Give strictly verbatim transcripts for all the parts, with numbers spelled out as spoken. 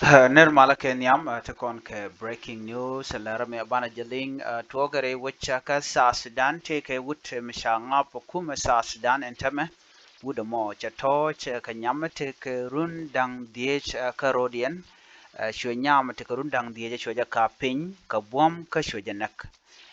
Ner malä kɛ nhiam, ɛ, ti kɔn kɛ breaking news, ɛ, lärä mi banɛ jɛ liŋ, ɛ, tuɔɔkɛ rɛy wec, ɛ, kä South Sudan, tëëkɛ wut, ɛ, mi ca ŋap ɛ kumɛ South Sudan ɛn tämɛ. Wut ɛmɔ cɛ tɔ̱ɔ̱c, ɛ, kɛ nyam mi tekɛ run da̱ŋ dhieec, ɛ, kä rɔ̱diɛn, ɛ, cuɛ nyam mi tekɛ run da̱ŋ dhieec, ɛ, cuɛ jɛ ka̱p piny kɛ buɔ̱m kä cuɛ jɛ näk.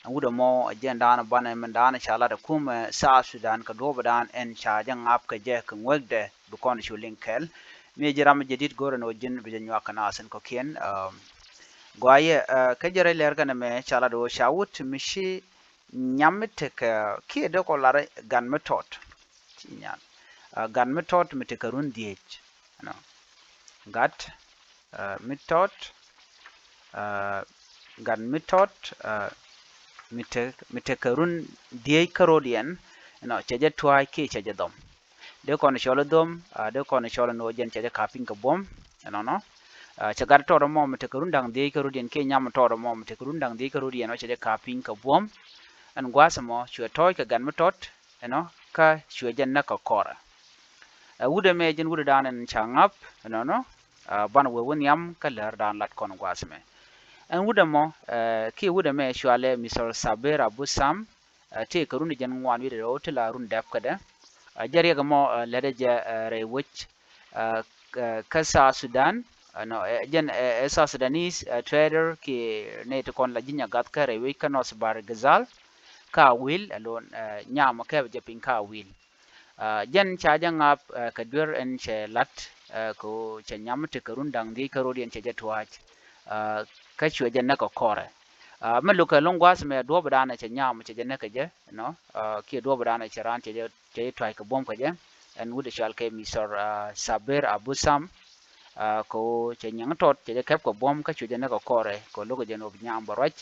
Ɛn wut ɛmɔ ɛ jɛn da̱a̱n banɛ min da̱a̱n ca lat ɛ kumɛ South Sudan kɛ duɔ̱ɔ̱pdan ɛn ca jɛ ŋap kɛ jɛ kɛ ŋuekdɛ bi kɔn cu liŋ kɛɛl. Mi ji̱ ram jɛ dit go̱rɛ ni wä ji̱n bi jɛ nyuak kɛ naath in kɔ̱kiɛn. Gɔaa yɛ, kä jɛ rɛy lɛr kɛnɛ mɛ ca lat ɛ wä ca wut mi ci nyam mi tekɛ kiɛ dee kɔ lar gan mi tɔt. Ci nyan. Gan mi tɔt mi tekɛ run dhieec. Ɛnɔ. Gat mi tɔt, gat mi tɔt mi tekɛ run dhieec kä rɔ̱diɛn. Ɛnɔ, cɛ jɛ tua̱a̱c kiɛ cɛ jɛ dhɔm. Dee kɔn cɔl dhom, dee kɔn cɔl ni wä jɛn cɛ jɛ ka̱p piny kɛ buɔ̱m. Ɛnɔnɔ. Cɛ gat tɔt ɛmɔ mi tekɛ run da̱ŋ dhieec kä rɔ̱diɛn kiɛ nyam tɔt ɛmɔ mi tekɛ run da̱ŋ dhieec kä rɔ̱diɛn, wä cɛ jɛ ka̱p piny kɛ buɔ̱m. Ɛn gua̱a̱th ɛmɔ cuɛ tɔ̱ɔ̱c kɛ gat mi tɔt, ɛnɔ, kä cuɛ jɛ näk kɛ kɔrɛ. Ɛ wut ɛmɛ jɛn wut ɛ da̱a̱n ɛn ca ŋa̱p, ɛnɔnɔ. Banɛ wee wä nhiam kä lär da̱a̱n lat kɔn gua̱a̱th ɛmɛ. Ɛn wut ɛmɔ, kiɛ wut ɛmɛ cualɛ Mister Saber Abu Sam, tëë kɛ run jɛn ŋuan wi̱i̱dɛ rɛw ti la run dɛp kädɛ. Jɛ riɛk ɛmɔ lätdɛ jɛ rɛy wec kä South Sudan. Ɛnɔ, jɛn ɛ South Sudanese trader kiɛ nɛy ti kɔn la ji̱ nyagath kä rɛy wec kä North Bahr el Ghazal. Kä Awil, ɛlon nyam ɔ kɛpɛ jɛ piny kä Awil. Jɛn ca jɛ ŋa̱p kɛ duer ɛn cɛ la̱t kɛ ɣöö cɛ nyam tekɛ run da̱ŋ dhieec kä rɔ̱diɛn cɛ jɛ tua̱a̱c. Kä cuɛ jɛ näk kɛ kɔrɛ. Mi lo̱kɛ lo̱ŋ gua̱a̱th mɛ duɔ̱ɔ̱pdan cɛ nyam cɛ jɛ näk kɛ jɛ, ɛnɔ, kiɛ duɔ̱ɔ̱pdan cɛ raan cɛ jɛ, cɛ jɛ tua̱a̱c kɛ buɔ̱m kɛ jɛ. Ɛn wut ɛ cual kɛ Mister Saber Abu Sam. Kɛ ɣöö cɛ nyiŋ tɔt cɛ jɛ kɛp kɛ buɔ̱m kä cuɛ jɛ näk kɛ kɔrɛ kɛ ɣöö lo̱kɛ jɛn ɣöö bi nyam bɛ ruac.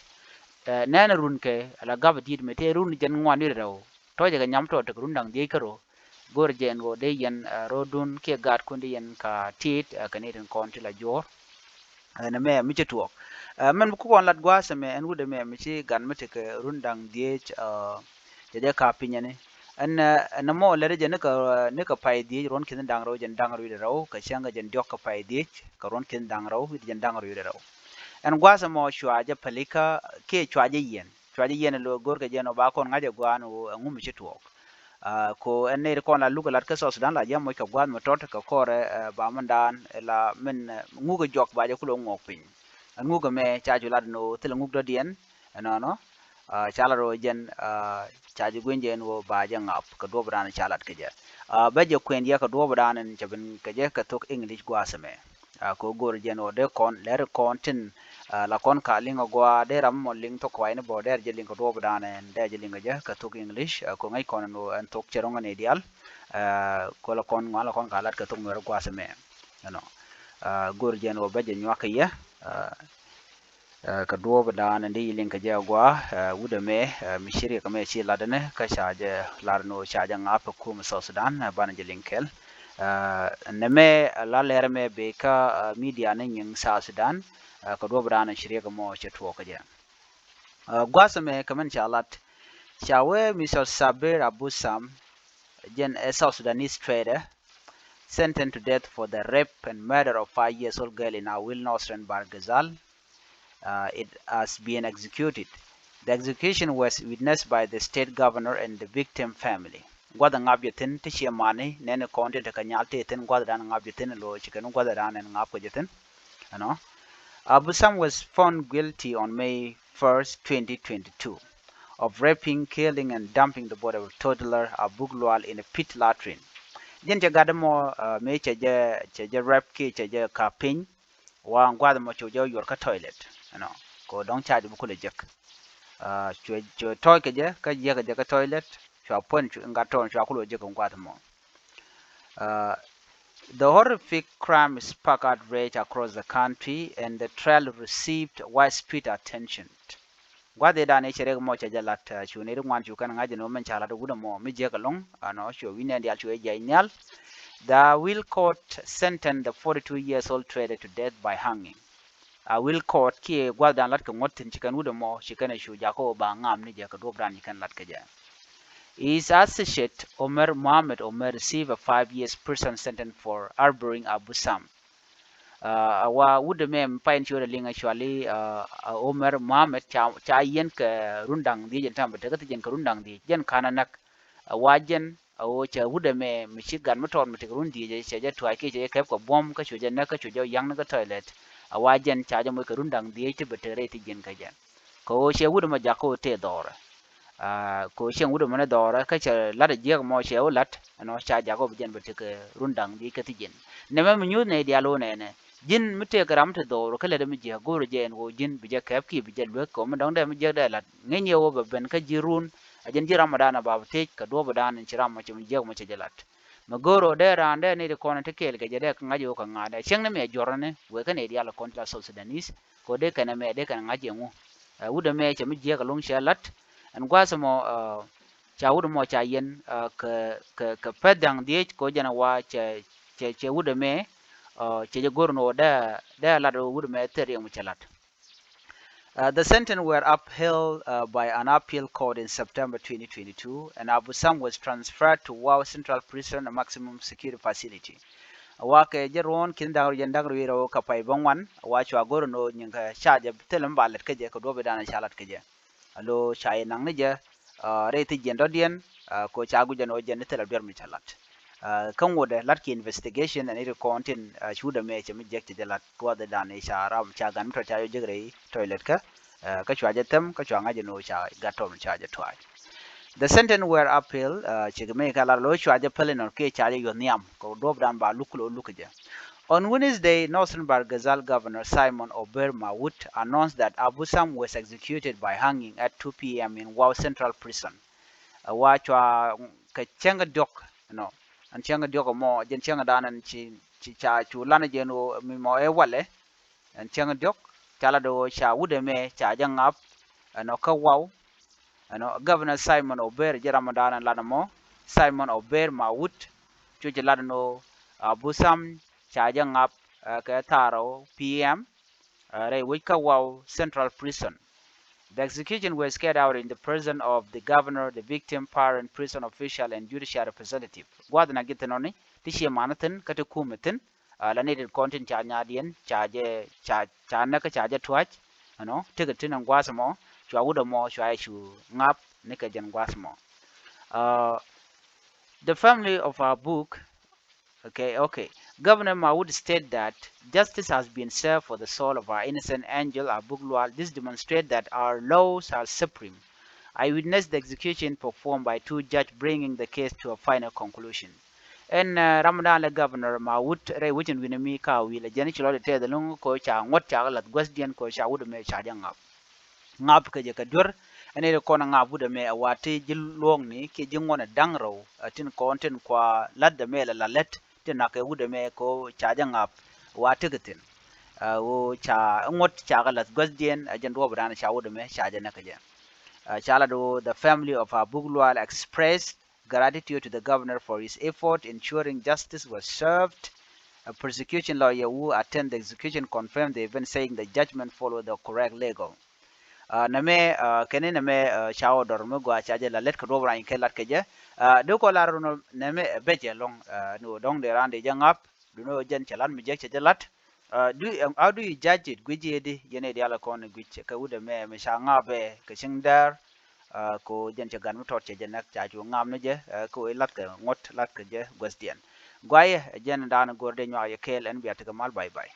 Nɛn run kɛ ala gap di̱i̱t mɛ tëë run jɛn ŋuan wi̱i̱dɛ rɛw. Tɔ̱ jɛ kɛ nyam tɔt tekɛ run da̱ŋ dhieec kä rɔ̱. Go̱o̱r jɛ ɛn ɣöö dee yɛn rɔ̱dun kiɛ gaatkun dee yɛn ka tiit kɛ ni tin kɔn ti la juɔ̱ɔ̱r. Ɛn ɛmɛ mi ci tuɔɔk. Mɛn bi kukɔn lat gua̱a̱th ɛmɛ ɛn wut ɛmɛ mi ci gan mi tekɛ run da̱ŋ dhieec. Cɛ jɛ ka̱p piny ɛni. Ɛn ɛn ɛmɔ lɛt jɛ ni kɛ, ni kɛ pay dhieec ruɔ̱n ki̱n da̱ŋ rɛw jɛn da̱ŋ rɛw wi̱cdɛ rɛw kɛ cäŋ kɛ jɛn diɔ̱k kɛ pay dhieec kɛ ruɔ̱n ki̱n da̱ŋ rɛw wi̱cdɛ jɛn da̱ŋ rɛw wi̱cdɛ rɛw. Ɛn gua̱a̱th ɛmɔ cua jɛ pälikä kiɛ cua jɛ yiɛn. Cua jɛ yiɛn ɛ lo̱ go̱rkɛ jɛ ɛn ɔ ba kɔn ŋa̱c ɛ gua̱a̱n ɔ ɛŋu mi ci tuɔɔk. Ko ɛn nɛy ti kɔn la luk ɛ lat kä South Sudan la jɛ moc kɛ gua̱a̱th mi tɔt kɛ kɔrɛ ba mindan la min ŋuk ɛ jɔk ba jɛ kulɛ ŋuɔk piny. Ɛn ŋuk ɛmɛ ca cu lat ɛn ɣöö thilɛ ŋuk dɔ̱diɛn ɛnɔnɔ. Ca lat ɣöö jɛn ca jɛ gui̱ny jɛ ɛn ɣöö ba jɛ ŋap kɛ duɔ̱ɔ̱pdan ca lat kɛ jɛ. Bɛ jɛ kuɛn yɛ kɛ duɔ̱ɔ̱pdan ɛn cɛ ben kɛ jɛ kɛ thok English gua̱a̱th ɛmɛ. Kɛ ɣöö go̱r jɛn ɣöö dee kɔn lɛr kɔn tin la kɔn ka liŋ agua dee ram mɔ liŋ thok kuay ni bɔ dee jɛ liŋ kɛ duɔɔpdan ɛn dee jɛ liŋ kɛ jɛ kɛ thok English. Kɛ ŋäc kɔn ɛn ɣöö ɛn thok cɛ ro̱ŋ ɛn idial. Kɛ la kɔn ŋuan la kɔn ka lat kɛ thok Nuɛr gua̱a̱th ɛmɛ. Ɛnɔ. Go̱r jɛn ɣöö bɛ jɛ nyuak kɛ yɛ. Kɛ duɔɔpdan ɛn di liŋ kɛ jɛ agua wut ɛmɛ mi ci riɛk ɛmɛ ci lat ɛnɛ kä ca jɛ lar ni ɣöö ca jɛ ŋa̱p ɛ kum South Sudan. Banɛ jɛ liŋ kɛl. Nɛmɛ la lɛr ɛmɛ bɛ kä media ni nyiŋ South Sudan. Kɛ duɔɔpdan ɛn ci riɛk ɛmɔ cɛ tuɔɔk kɛ jɛ. Gua̱a̱th ɛmɛ kɛ mɛn ca lat ca wee Mister Saber Abu Sam, jɛn ɛ South Sudanese trader, sentenced to death for the rape and murder of five years old girl in Awil, Northern Bahr el Ghazal. It has been executed. The execution was witnessed by the state governor and the victim family. Gua̱th ɛ ŋap jɛ thi̱n ti ciɛ mani nɛn kɔn ti tekɛ nyal ti thi̱n gua̱thdan ŋap jɛ thi̱n lo̱ ci kɛn gua̱thdan ɛn ŋap kɛ jɛ thi̱n. Ɛnɔ. Abu Sam was found guilty on May first, twenty twenty-two, of raping, killing and dumping the body of toddler Abuk Lual in a pit latrine. Jɛn cɛ gat mɔ mëë cɛ jɛ, cɛ jɛ rap kiɛ cɛ jɛ ka̱p piny. Wa gua̱th mɔ cu jɛ yuɔr kä toilet. Ɛnɔ. Kɛ dɔ̱ŋ ca jɛ bi kulɛ jek. Cuɛ, cuɛ tɔ̱ɔ̱c kɛ jɛ kä jiɛk kɛ jɛ kä toilet. Cua puɔ̱n gat tɔn cua kulɛ jek kɛ gua̱th mɔ. The horrific crime sparked outrage across the country and the trial received widespread attention. Gua̱th i̱ dan i̱ cɛ riɛk mɔ cɛ jɛ lat cu nɛy ti ŋuan cu kɛn ŋa̱c ɛn ɣöö mɛn ca lat wut ɛmɔ mi jiäk ɛlɔ̱ŋ. Ɛnɔ cu wi̱n nɛn diaal cu ɛ jiac nhial. The Awil court sentenced the forty-two years old trader to death by hanging. Awil court kiɛ gua̱thdan lat kɛ ŋuɔ̱t thi̱n ci kɛn wut ɛmɔ ci kɛn ɛ cu jakä ɣöö ba ŋam ni jɛ kɛ duɔ̱ɔ̱pdan ci kɛn lat kɛ jɛ. His associate Omer Mohamed Omer received a five years prison sentence for harboring Abu Sam. A wa wut ɛmɛ mi pay in ciöt a liŋ actually, a Omer Mohamed ca, ca yiɛn kɛ run da̱ŋ dhiec in täämɛ bɛ tek kä thi̱jiɛn kɛ run da̱ŋ dhiec. Jɛn ka̱n a näk. A wa jɛn a ɣöö cɛ wut ɛmɛ mi ci gat mi tɔt mi tek run dhiec cɛ jɛ tuac kiɛ cɛ jɛ kɛp kɛ buɔ̱m kä cu jɛ näk kä cu jɛ ya̱ŋni kä toilet. A wa jɛn ca jɛ moc kɛ run da̱ŋ dhiec ti bɛ tek rɛy thi̱jiɛn kɛ jɛ. Kɛ ɣöö cɛ wut ɛmɔ jak kä ɣöö tëë dhɔrɛ. A kɛ ɣöö cieŋ wut ɛmɔ ni dhɔrɛ kä cɛ la̱t a jiäk ɛmɔ cɛ wä la̱t ɛnɔ ca jak ɣöö bi jɛn bɛ tek kɛ run da̱ŋ dhiec kä thi̱jiɛn. Nɛmɛ mi nyuuth nɛy diaal ɣöö nɛnɛ ji̱n mi tëëkɛ ram mi te dhɔrɛ kä lätdɛ mi jiäk go̱o̱rɛ jɛ ɛn ɣöö ji̱n bi jɛ kɛp kiɛ bi jɛ luek kɛ ɣöö mi dɔ̱ŋ dee mi jiäk dee la̱t ŋäcni ɣöö bɛ ben kä ji̱ run. A jɛn ji̱ ram ɔ da̱a̱n a ba bi thiec kɛ duɔ̱ɔ̱p ɔ da̱a̱n in ci ram mɔ cɛ mi jiäk mɔ cɛ jɛ la̱t. Mi go̱o̱r ɔ dee raan dee nɛy ti kɔn ti kɛɛl kɛ jɛ dee kɛ ŋa̱c ɣöö kɛ ŋa̱a̱dɛ cieŋni mɛ juɔrä ni wëë kä nɛy diaal kɔn ti la South Sudanese. Kɛ ɣöö dee kɛn ɛmɛ dee kɛn ŋa̱c ɛŋu. Ɛ wut ɛmɛ cɛ mi jiäk ɛlɔ̱ŋ cɛ la̱t. Ɛn gua̱a̱th ɛmɔ ɛ ca wut ɛmɔ ca yiɛn ɛ kɛ, kɛ, kɛ pɛth da̱ŋ dhiec kɛ ɣöö jɛn ɛ wa cɛ, cɛ, cɛ wut ɛmɛ ɛ cɛ jɛ go̱r ni ɣöö dee, dee la̱t ɣöö wut ɛmɛ thil riɛk mi cɛ la̱t. Uh, the sentence were upheld uh, by an appeal court in September twenty twenty-two, and Abu Sam was transferred to Wau Central Prison, a maximum security facility. A wa kɛ jɛ ruɔ̱ɔ̱n ki̱n da̱ŋ rɛw jiɛn da̱ŋ rɛw i̱ rɛw kɛ pay bä ŋuan, a wa cua go̱r ɛn ɣöö nyiŋ kɛ ca jɛ thil mi ba lät kä jɛ kɛ duɔ̱ɔ̱p i̱ da̱a̱n ca la̱t kä jɛ. A lo ca yɛ naŋ ni jɛ, uh, rɛy thi̱jiɛn dɔ̱diɛn, uh, kɛ ɣöö ca guic ɛn ɣöö jɛn ni thil a duer mi ca la̱t. Uh, kä ŋotdɛ la̱t ki investigation ɛn i̱ ri kɔn tin, uh, ci wut ɛmɛ cɛ mi jiäk cɛ jɛ la̱t gua̱th i̱ da̱a̱n i̱ ca ram ca gan mi tɔt ca jɛ jiäk rɛy toilet kä, uh, kä cua jɛ thɛm kä cua ŋa̱c ɛn ɣöö ca gat tɔm ca jɛ tuac. The sentence were appeal, uh, cikɛ mi kɛ lar lo cua jɛ päl inɔ kiɛ ca jɛ yuɔth nhiam kɛ duɔ̱ɔ̱p da̱a̱n ba luk lo luk kɛ jɛ. On Wednesday, Northern Bahr el Ghazal Governor Simon Ober Mawut announced that Abu Sam was executed by hanging at two p.m. in Wau Central Prison. A wa cua kɛ cäŋ diɔ̱k, you know, ɛn cäŋ diɔ̱k ɛmɔ, jɛn cäŋ da̱a̱n ɛn ci, ci ca cu lan jɛn ɣöö mi mɔ ɛ walɛ, ɛn cäŋ diɔ̱k, ca lat ɣöö ca wut ɛmɛ ca jɛ ŋa̱p, ɛnɔ kä Wau, ɛnɔ Governor Simon Ober ji̱ ram da̱a̱n ɛn lat ɛmɔ, Simon Ober Mawut, cu ci lat ɛn ɣöö Abu Sam ca jɛ ŋa̱p, ɛ kɛ thaar ɔ p.m. uh, rɛy wec kä Wau Central Prison. The execution was carried out in the presence of the governor, the victim, parent, prison official, and judicial representative. Gua̱th na gi̱th nɔni ti cie man thi̱n kä ti kum thi̱n, uh, la ni rin kɔn tin ca nyadiɛn ca jɛ ca ca näk kä ca jɛ tuac, you know, tekɛ tin ɛn gua̱th mɔ cua wut ɛmɔ cua yɛ cu ŋa̱p ni kɛ jɛn gua̱th mɔ. Uh, the family of Abuk Okay, okay. Governor Mawut state that justice has been served for the soul of our innocent angel Abuk Lual. This demonstrate that our laws are supreme. I witnessed the execution performed by two judge bringing the case to a final conclusion. Ɛn uh, ram dan lɛ Governor Mawut rɛy wecin wi̱n mi ka wi̱i̱ lɛ jɛn ci lɔcdɛ tɛth ɛlɔ̱ŋ ko ca ŋuɔ̱t ca kɛ lath guäthdiɛn ko ca wut ɛmɛ ca jɛ ŋa̱p. Ŋa̱p kɛ jɛ kɛ duer ɛn ɛ kɔn ŋa̱p wut ɛmɛ ɛ wa ti ji̱ luɔ̱ɔ̱ŋni kiɛ ji̱ ŋuɔ̱n ɛ da̱ŋ rɛw ɛ tin kɔn tin kua la̱t ɛmɛ lɛ la lät tin nak kɛ wut ɛmɛ kɛ ɣöö ca jɛ ŋa̱p wa ti kɛ thi̱n. Ɛ ɣöö ca ŋuɔ̱t ca kɛ la̱th guäthdiɛn ɛ jɛn duɔ̱ɔ̱p dan ca wut ɛmɛ ca jɛ näk kɛ jɛ. Ɛ ca lat ɣöö the family of Abuk Lual expressed gratitude to the governor for his effort ensuring justice was served. A prosecution lawyer who attend the execution confirmed the event, saying the judgment followed the correct legal. Uh, nɛmɛ uh, kɛn nɛmɛ uh, ca wä dɔr mi gua ca jɛ la lɛt kɛ duɔp rany kɛ lat kɛ jɛ. Uh, dee kɔ lar nɔ nɛmɛ bɛ jɛ lɔŋ uh, ni wä dɔŋ dee ran dee jɛ ŋap. Duni wä jɛn cɛ lat mi jɛ cɛ jɛ lat. Uh, du, uh, how do you judge it? Guic yɛ di yɛn ɛ dial kɔn guic kɛ wut ɛmɛ mi ca ŋap ɛ kɛ cieŋ dɛr. Uh, ko jɛn cɛ gan mi tɔt cɛ jɛ nɛk ca cu ŋap ni jɛ uh, ko lat kɛ ŋuɔt lat kɛ jɛ guäthdiɛn. Guayɛ jɛn dan go̱r dee nyuak yɛ kɛɛl ɛn bia tekɛ mal bye bye.